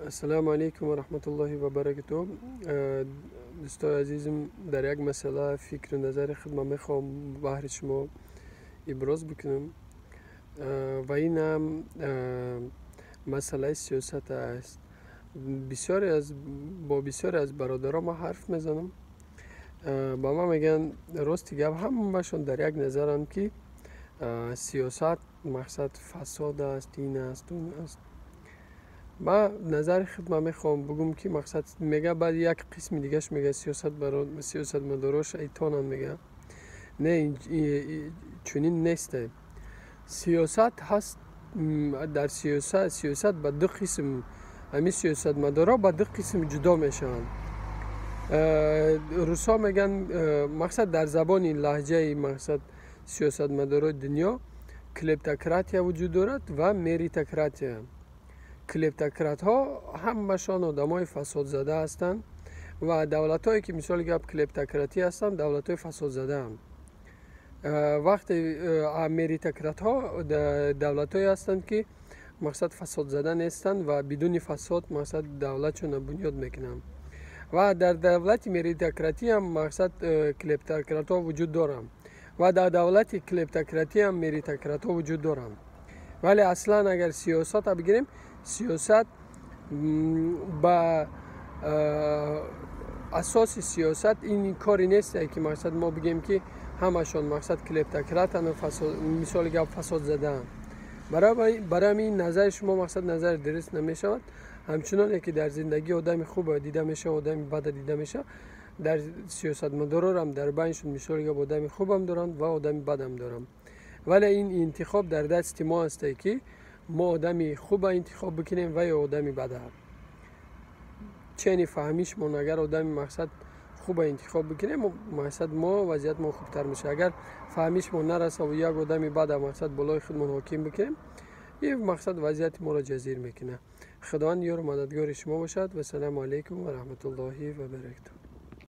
Ассалому алайкум ва раҳматуллоҳи ва баракатуҳ. Дӯстои азизим, дар як масъала фикру назари худ ман мехоҳам баҳри шумо иброз бикунам. Ва инам масъалаи сиёсат аст. Бисёре аз бо бисёре аз бародаро ман ҳарф мезанам. Ба ман мегӯянд, рости гап, ҳамашон дар як назаранд, ки сиёсат мақсад фасод аст, ин аст, он аст. Ман назари худ ман мехоҳам бигӯм, ки мақсад мега, баъд як қисми дигаш мега, сиёсатмадоро шайтонанд, мега. Не, чунин несте. Сиёсат ҳаст, дар сиёсат ба ду қисм, ҳамин сиёсатмадоро ба ду қисм ҷудо мешаванд. Русҳо мегӯянд, мақсад дар забони лаҳҷаи мақсад сиёсатмадорои дунё клептократия вуҷуд дорад ва меритократия. Клептократҳо ҳамашон одамои фасодзада ҳастанд ва давлатҳое, ки мисоли гап клептократӣ ҳастанд, давлатҳои фасодзадаанд. Вақте меритократҳо давлатҳое ҳастанд, ки мақсад фасодзада нестанд ва бидуни фасод мақсад давлатшонро бунёд мекунанд. Ва дар давлати меритократӣ ҳам мақсад клептократҳо вуҷуд доранд ва дар давлати клептократӣ ҳам меритократҳо вуҷуд доранд. Вале аслан агар сиёсатро бигирем, сиёсат ба асоси сиёсат ин коре нест, ки мақсад мо бигем, ки ҳамашон мақсад клептократанд, мисоли гап фасодзадаанд. Барои ҳамин назари шумо мақсад назари дуруст намешавад. Ҳамчуноне ки дар зиндагӣ одами хуба дида мешавад, одами бада дида мешавад, дар сиёсатмадорорам дар байншон мисоли гап одами хубам доранд ва одами бадам доранд. Вале ин интихоб дар дасти мо ҳасте, ки мо одами хуба интихоб бикунем ва ё одами бада. Чени фаҳмишмон, агар одами мақсад хуба интихоб бикунем, мақсад мо вазъият мо хубтар мешавад. Агар фаҳмишмон нарасаву як одами бада мақсад болои худмон ҳоким бикунем, ин мақсад вазъияти моро ҷазир мекунад. Худованд ёру мададгори шумо бошад. Вассалому алайкум ва раҳматуллоҳи ва баракатуҳ.